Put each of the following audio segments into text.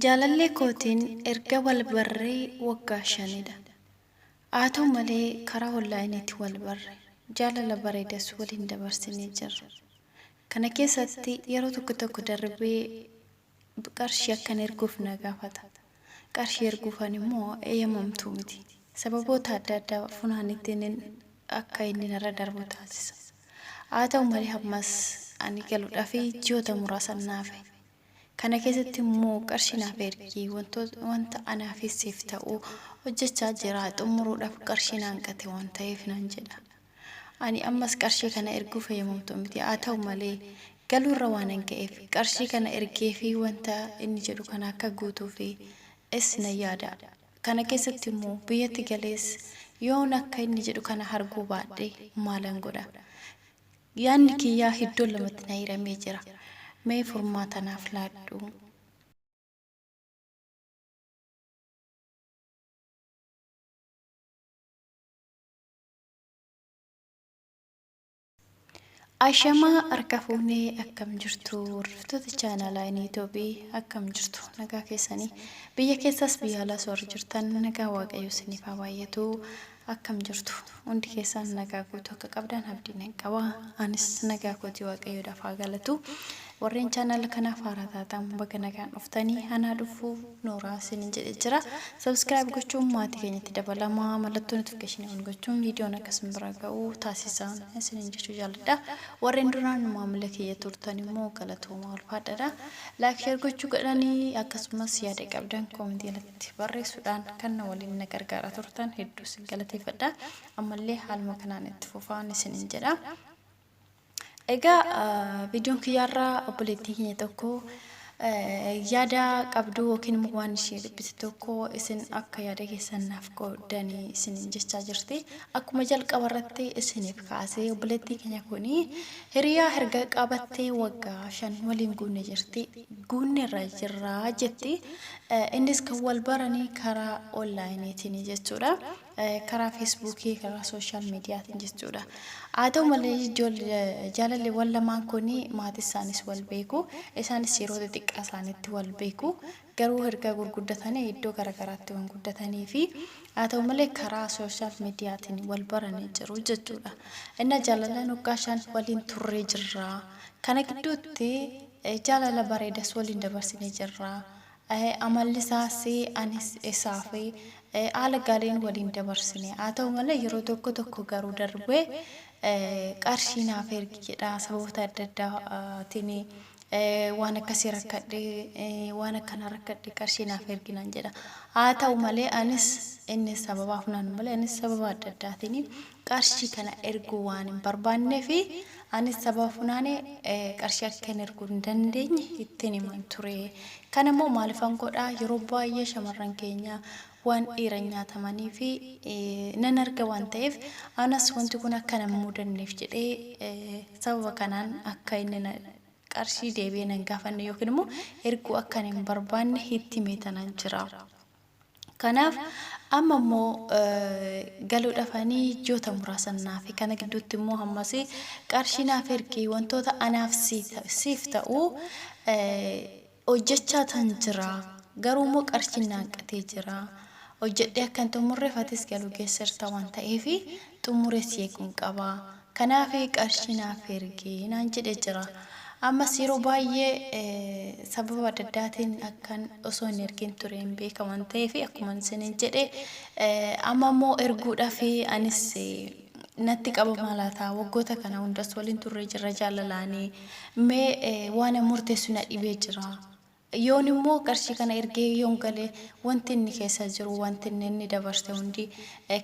Jaalallee kootiin erga wal barree waggaa shanidha. Haa ta'u malee karaa onlaayiniitiin wal barre. Jaalala bareedas waliin dabarsinee jirra. Kana keessatti yeroo tokko tokko darbee qarshii akkan erguuf na gaafata. Qarshii erguufan immoo eeyyamamtuu miti. Sababoota adda addaa funaanettiinin akka inni narra darbu taasisa. Haa ta'u malee ammas ani galuudhaaf ji'oota muraasan na hafe. Kana keessatti immoo qarshii naaf ergi, wanta anaafis siif ta'u hojjechaa jira, xumuruudhaaf qarshii na hanqate waan ta'eef naan jedha. Ani ammas qarshii kana erguuf eeyyamamtuu miti. Haa ta'u malee galuurra waanan ga'eef qarshii kana ergeefii wanta inni jedhu kana akka guutuufi is nan yaada. Kana keessatti immoo biyyatti galees yoon akka inni jedhu kana arguu baadhe maalan godha? Yaadni kiyya iddoo lamatti na hiramee jira. Mee furmaata naaf laadhu. Ashamaa harka fuunee akkam jirtu hordoftoota chaanaalaa Iniitoobii akkam jirtu nagaa keessanii biyya keessaas biyya alaas warri jirtan nagaa waaqayyo isiniif haa baay'atu Akkam jirtu? Hundi keessan nagaa guutuu akka qabdan abdii nan qaba. Anis nagaa kooti Waaqayyoodhaaf haa galatu. Warreen chaanala kanaaf haaraa taatan baga nagaan dhuftanii anaa dhufu nooraa isinin jedhe jira. Subscribe gochuun maatii keenyatti dabalamaa mallattoo notification on gochuun viidiyoon akka isin bira ga'u taasisaa isinin jechuu jaalladha. Warreen duraan maamila kiyya turtan immoo galatoomaa ulfaadhadha. Like share gochuu godhanii akkasumas yaada qabdan koomentii jalatti tti barreessuudhaan kan na waliin na gargaaraa turtan hedduu isin galateeffadha. Ammallee haaluma kanaan itti fufaan isinin jedha. Egaa viidiyoon kiyyaarraa obboleettiin keenya tokko yaada qabdu yookiin immoo waan ishee dhiphise tokko isin akka yaada keessan naaf qooddanii isinin jechaa jirti. Akkuma jalqaba irratti isiniif kaasee obboleettiin keenya kun hiriyaa erga qabattee waggaa 5 waliin guunne jirti. Guunne irra jirra jetti. Innis kan wal baranii karaa onlaayiniitiin jechuudha. Karaa feesbuukii, karaa sooshaal miidiyaatiin jechuudha. Haa ta'u malee jaalalleewwan lamaan kun maatii isaanis wal beeku. Isaanis yeroo xixiqqaa isaaniitti wal beeku. Garuu erga gurguddatanii iddoo garaagaraatti waan guddatanii fi haa ta'u malee karaa sooshaal miidiyaatiin wal baranii jiru jechuudha. Inna jaalalaan waggaa 5 waliin turree jirra. Kana gidduutti Jaalala bareedas waliin dabarsinee jirra. Amalli isaas anis isaaf haala gaariin waliin dabarsine. Haa ta'u malee yeroo tokko tokko garuu darbee qarshii naaf ergi jedha sababoota adda addaatiin waan akkasii rakkadhe waan akkanaa rakkadhe qarshii naaf ergi naan jedha. Haa ta'u malee anis inni sababaaf naan malee anis sababa adda addaatiin qarshii kana erguu waan hin barbaanneef anis sababa funaane qarshii akka hin erguu hin dandeenye ittiin himan ture. Kana immoo maalifan godha yeroo baay'ee shamarran keenya waan dhiiran nyaatamanii fi nan arga waan ta'eef anas wanti kun akka nan mudanneef jedhee sababa kanaan akka inni qarshii deebi'ee nan gaafanne yookiin immoo erguu akka hin barbaanne itti himee tanan jira. Kanaaf amma immoo galuudhaaf ani ji'oota muraasa naafi kana gidduutti immoo ammas qarshii naaf ergi wantoota anaaf siif ta'u hojjechaa tan jira garuu immoo qarshiin na hanqatee jira hojjedhee akka hin xumurreef atis galuu geesserta waan ta'eef xumuree si eeguun qaba Kanaaf qarshii naaf ergi naan jedhe jira. Ammas yeroo baay'ee sababa adda addaatiin akkan osoo hin ergin ture hin beeka waan ta'eef akkuma isiniin jedhe amma immoo erguudhaaf anis natti qabamaa laata waggoota kana hundas waliin turre jirra jaalalaanii mee waan murteessu na dhibee jira. Yoon immoo qarshii kana ergee yoon gale wanti inni keessa jiru, wanti inni dabarse hundi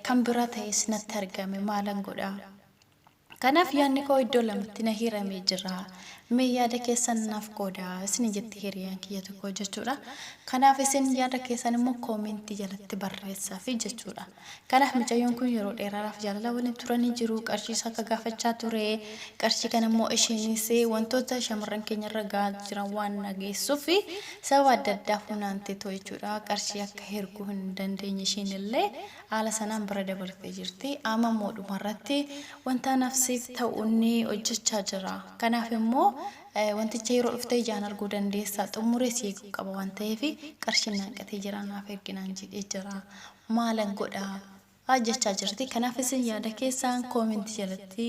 kan biraa ta'es natti argame maalan godha? Kanaaf yaadni koo iddoo lamatti na hiramee jira. Mee yaada keessan naaf qoodaa isiniin jetti hiriyaan kiyya tokko jechuudha. Kanaaf isin yaada keessan immoo koomentii jalatti barreessaafi jechuudha. Kanaaf micayyoon kun yeroo dheeraadhaaf jaalala waliin turanii jiru. Qarshiis akka gaafachaa ture. Qarshii kana immoo isheenis wantoota shamarran keenya irra gahaa jiran waan dhageessuuf sababa adda addaa funaanteetoo jechuudha. Qarshii akka erguu hin dandeenye isheen illee haala sanaan bira dabartee jirti. Amma immoo dhumarratti wanta anaaf siif ta'u inni hojjechaa jira. Kanaaf immoo wanticha yeroo dhuftee ijaan arguu dandeessa xumuree si eeguu qaba waan ta'eef qarshiin naanqatee jira naaf erginaan jedhee jira maalan godhaa jechaa jirti. Kanaaf isin yaada keessaan koomentii jalatti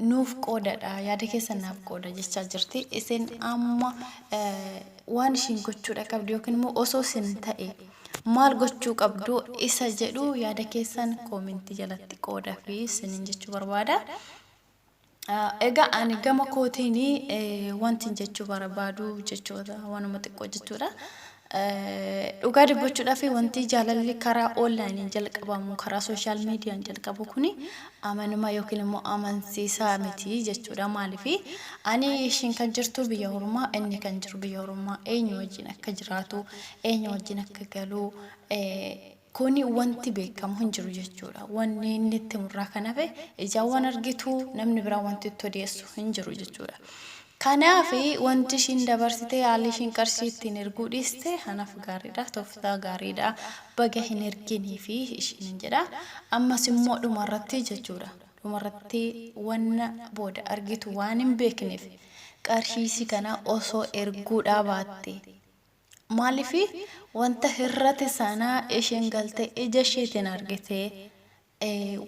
nuuf qoodadha yaada keessan naaf qooda jechaa jirti. Isin amma waan ishiin gochuudha qabdu yookiin immoo osoo isin ta'e maal gochuu qabdu isa jedhu yaada keessan koomentii jalatti qooda fi isinin jechuu barbaada. Egaa ani gama kootiin wanti jechuu barbaadu jechoota waanuma xiqqoo jechuudha. Dhugaa dubbachuudhaaf wanti jaalalli karaa onlaayiniin jalqabamu karaa sooshaal miidiyaan jalqabu kuni amanama yookiin immoo amansiisaa miti jechuudha. Maaliif ani ishiin kan jirtu biyya ormaa inni kan jiru biyya ormaa eenyu wajjin akka jiraatu eenyu wajjin akka galu kuni wanti beekamu hin jiru jechuudha. Wanni inni itti murraa kan hafe ijaan waan argitu namni biraa wanti itti odeessu hin jiru jechuudha. Kanaaf wanti ishiin dabarsite haalli ishiin qarshii ittiin erguu dhiiste anaaf gaariidha tooftaa gaariidha baga hin erginii fi ishiin jedha. Ammas immoo dhumarratti jechuudha. Dhumarratti wanna booda argitu waan hin beekneef qarshii kana osoo erguudhaa baatte Maaliif wanta hir'ate sana isheen galtee ija isheetiin argite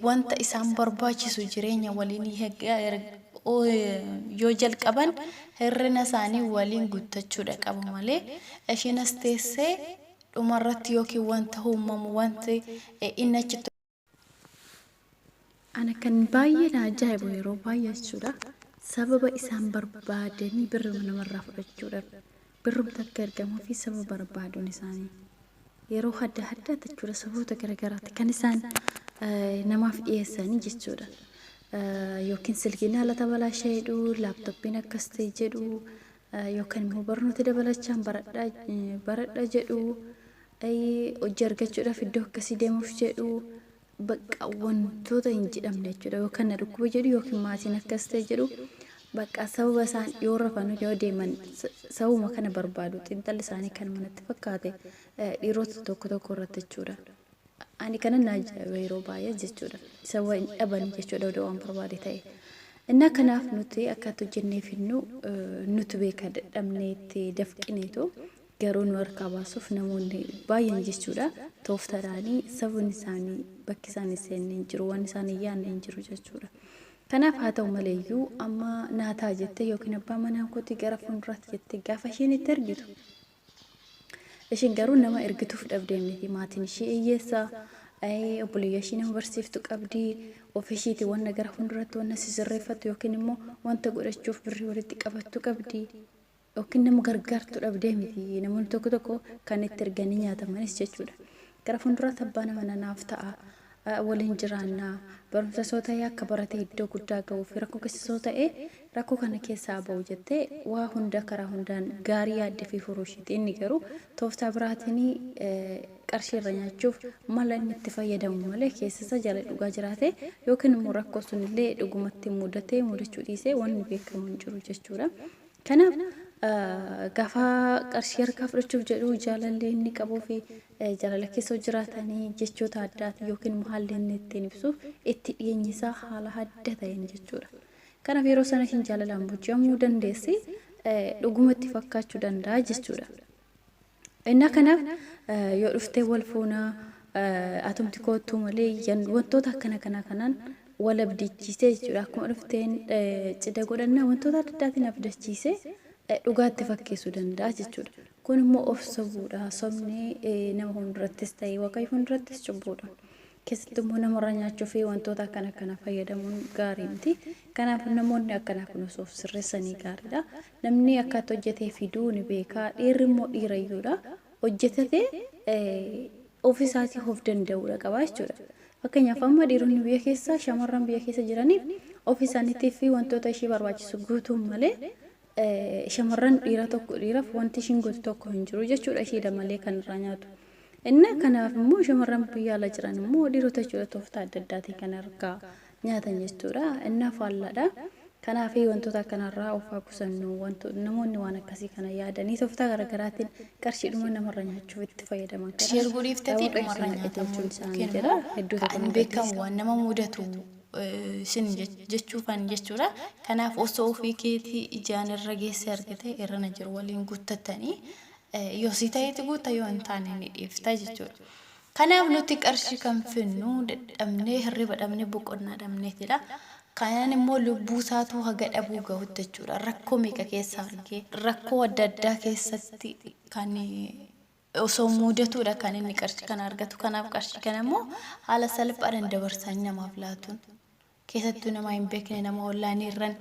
wanta isaan barbaachisu jireenya waliin yoo jalqaban hir'ina isaanii waliin guuttachuudha qabu malee isheen as teessee dhumarratti yookiin wanta uumamu wanti inni achitti Ana kan baay'ee na ajaa'ibu yeroo baay'ee jechuudha. Sababa isaan barbaadanii birruma namarraa fudhachuudhaaf birrumti akka ergamuu fi sababa barbaaduun isaanii yeroo adda addaatti jechuudha sababoota garaagaraatti kan isaan namaaf dhiyeessanii jechuudha. Yookiin silkiin haala tabalaasha jedhu, laaptooppiin akkas ta'e jedhu, yookaan immoo barnoota dabalachaan baradha jedhu, hojii argachuudhaaf iddoo akkasii deemuuf jedhu bakka wantoota hin jedhamne jechuudha. Yookaan na dhukkuba jedhu yookiin maatiin akkas ta'e jedhu bakka sababa isaan yoo rafan yoo deeman sababuma kana barbaadu xiinxalli isaanii kan manatti fakkaate dhiirota tokko tokko irratti jechuudha. Ani kana na ajaa'iba yeroo baay'ee jechuudha. Sababa hin dhaban jechuudha odoo waan barbaade ta'e. Innaa kanaaf nuti akka hojjennee finnu nuti beeka dadhabnee itti dafqineetu garuu nu harkaa baasuuf namoonni baay'een jechuudha tooftadhaanii sababni isaanii bakki isaan seenne hin jiru waan isaan hin yaadne hin jiru jechuudha. Kanaaf haa ta'u maleeyyuu amma naataa jettee yookiin abbaa manaa kootii gara fuulduraatti jettee gaafa isheen itti argitu isheen garuu nama ergituuf dhabdee miti maatiin ishee hiyyeessa obboleeyyaa ishee nama barsiiftu qabdi ofii isheetii wanna gara fuulduratti wanna sisirreeffattu yookiin immoo wanta godhachuuf birrii walitti qabattu qabdi. Yookiin nama gargaartu dhabdee miti namoonni tokko tokko kan itti erganii nyaatamanis jechuudha. Gara fuulduraatti abbaa nama nanaaf ta'a waliin jiraannaa barumsa soo ta'ee akka barate iddoo guddaa ga'uu fi rakkoo keessa soo ta'ee rakkoo kana keessaa ba'u jettee waa hunda karaa hundaan gaarii yaaddee fi furuu isheeti. Inni garuu tooftaa biraatiin qarshii irra nyaachuuf mala inni itti fayyadamu malee keessa isaa jala dhugaa jiraate yookiin immoo rakkoo sunillee dhugumatti mudatee mudachuu dhiisee wanni beekamu hin jiru jechuudha. Kanaaf gaafa qarshii harkaa fudhachuuf jedhu jaalalli inni qabuu fi jaalala keessa jiraatanii jechoota addaatiin yookiin immoo haalli inni ittiin ibsuuf itti dhiyeenyi isaa haala adda ta'een jechuudha. Kanaaf yeroo sana ishiin jaalalaan booji'amuu dandeessi dhugumatti fakkaachuu danda'a jechuudha. Innaa kanaaf yoo dhuftee wal fuunaa atumti koottuu malee wantoota akkana kana kanaan wal abdachiisee jechuudha. Akkuma dhufteen cidha godhannaa wantoota adda addaatiin abdachiisee dhugaatti fakkeessuu danda'a jechuudha. Kun immoo of sobuudha. Sobni nama fuuldurattis ta'e Waaqayyo fuuldurattis cubbuudha. Keessattuu immoo namarraa nyaachuu fi wantoota akkana kana fayyadamuun gaarii miti. Kanaaf namoonni akkanaa kun osoo of sirreessanii gaariidha. Namni akkaatti hojjetee fiduu ni beeka. Dhiirri immoo dhiirayyuudha. Hojjetatee ofiisaatii of danda'uudha qaba jechuudha. Fakkeenyaaf amma dhiironni biyya keessa shamarran biyya keessa jiraniif ofii isaaniitiif fi wantoota ishee barbaachisu guutuun malee shamarran dhiira tokko dhiiraaf wanti ishiin gootu tokko hin jiru jechuudha isheedha malee kan irraa nyaatu. Inni kanaaf immoo shamarran biyya ala jiran immoo dhiirota jechuudha tooftaa adda addaatiin kan harkaa nyaatan jechuudha. Inni faallaadha. Kanaaf wantoota akkanarraa of haa qusannu namoonni waan akkasii kana yaadanii tooftaa garaagaraatiin qarshiidhuma namarra nyaachuuf itti fayyadaman kana. Ishee erguu dhiifteeti dhumarra nyaatamuu yookiin immoo kan beekamu waan nama mudatu Isin jechuufan jechuudha. Kanaaf osoo ofii keetii ijaan irra geessee argite irrana jiru waliin guuttattanii yoo si ta'eeti guutta yoo hin taane ni dhiifta jechuudha. Kanaaf nuti qarshii kan finnu dadhabnee hirriba dhabnee boqonnaa dhabneetidha. Kanaan immoo lubbuu isaatuu haga dhabuu gahutti jechuudha. Rakkoo meeqa keessa argee rakkoo adda addaa keessatti kan osoo muudatuudha kan inni qarshii kana argatu. Kanaaf qarshii kana immoo haala salphaadhaan dabarsanii namaaf laatuun keessattuu nama hin beekne nama ollaanii irran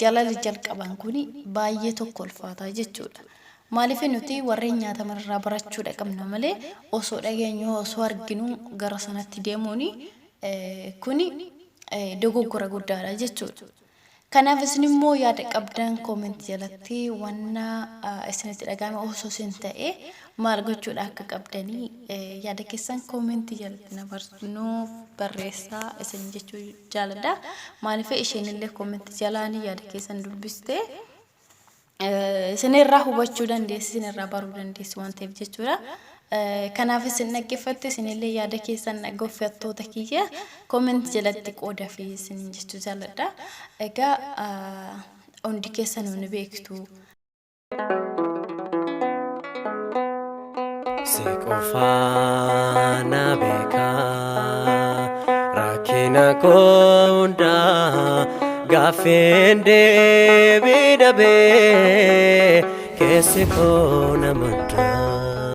jaalala jalqaban kuni baay'ee tokko ulfaataa jechuudha. Maaliif nuti warreen nyaataman irraa barachuudha qabna malee osoo dhageenyu osoo arginuu gara sanatti deemuun kuni dogoggora guddaadha jechuudha. Kanaaf isin immoo yaada qabdan comment jalatti wanna isinitti dhaga'ame osoo isin ta'e maal gochuudha akka qabdanii yaada keessan comment jalatti na nuuf barreessaa isin jechuu jaaladha. Maaliif isheen illee comment jalaan yaada keessan dubbiste isinirraa hubachuu dandeessi isinirraa baruu dandeessi waan ta'eef jechuudha. Kanaaf isin dhaggeeffatte isinillee yaada keessan dhaggeeffattoota kiyya comment jalatti qooda fi isin jechuu jaaladha. Egaa hundi keessanuu ni beektu. Si qofaa na beekaa rakkina koo hundaa gaaffiin deebii dhabee keessi koo na muddaa.